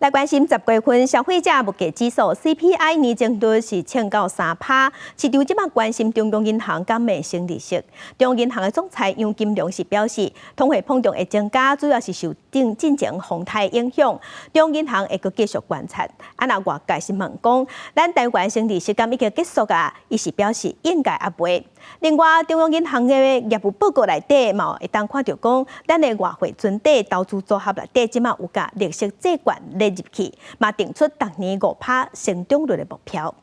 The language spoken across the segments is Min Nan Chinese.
來關心10月份消費者物價指數 CPI 年增率是衝到3趴，市場這馬關心中央銀行敢會升利息。中央銀行的總裁楊金龍是表示，通貨膨脹會增加，主要是受戰爭風台影響。中央銀行會閣繼續觀察。啊，若外界是問講，咱台灣升利息敢已經結束啊？伊是表示應該猶未。另外，中央銀行的業務報告內底嘛，會當看著講，咱的外匯存底投資組合內底，這馬有共綠色債券列入去，嘛定出逐年5趴成長率的目標。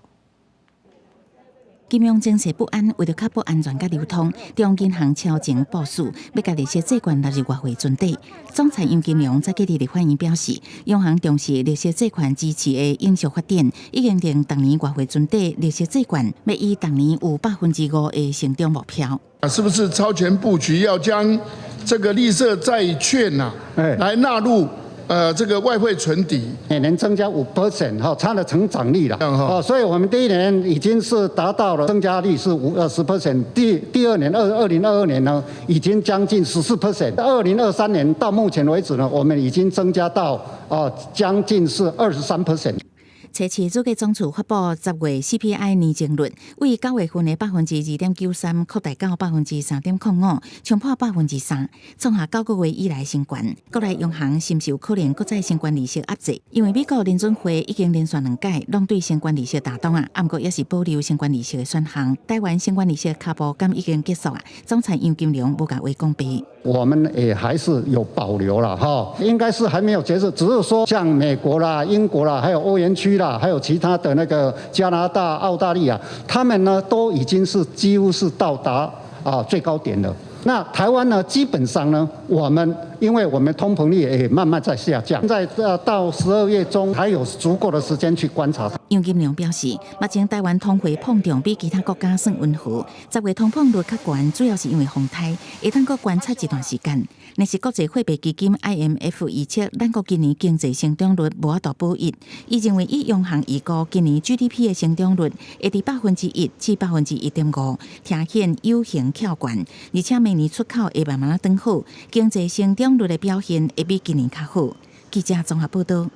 金融情勢不安，為著確保安全佮流通，中央銀行超前部署，欲共綠色債券納入外匯存底。總裁楊金龍在今日立法院表示，央行重視綠色債券支持的永續發展，已經定逐年外匯存底綠色債券，欲以逐年有5%的成長目標。啊，是不是超前布局，要將這個綠色債券吶，來納入這個外匯存底？每年增加5% 哈，它的成長率啦，哦，所以我們第一年已經是達到了增加率是5 10%，第二年2022年呢，已經將近14%，2023年到目前為止呢，我們已經增加到哦將近是23%。初試主計總處發布10月 CPI 年增率，為9月份的2.93%擴大到3.05%，衝破3%，創下9個月以來新高。國內央行深受可能閣再升懸利息壓制，因為美國聯準會已經連續兩屆攏對升懸利息打檔啊，毋過猶是保留升懸利息的選項。台灣升懸利息跤步敢已經結束啊？總裁楊金龍無共話講白。我們也還是有保留了哈，應該是還沒有結束，只是說像美國啦、英國啦，還有歐元區啦，還有其他的那個加拿大、澳大利亞，他們呢都已經是幾乎是到達啊最高點了。那台灣呢，基本上呢，我們因為我們通膨率也慢慢在下降，在到12月中還有足夠的時間去觀察。楊金龍表示，目前台灣通貨膨脹比其他國家算溫和，10月通膨率較懸，主要是因為風颱，會當閣觀察一段時間。若是國際貨幣基金 IMF 預測，咱國今年經濟成長率無法度保一，伊認為以央行預估今年 GDP 的成長率會佇1%至1.5%，呈現 U 型翹懸，而且明年出口會慢慢轉好，經濟成長率的表現會比今年較好。記者綜合報道。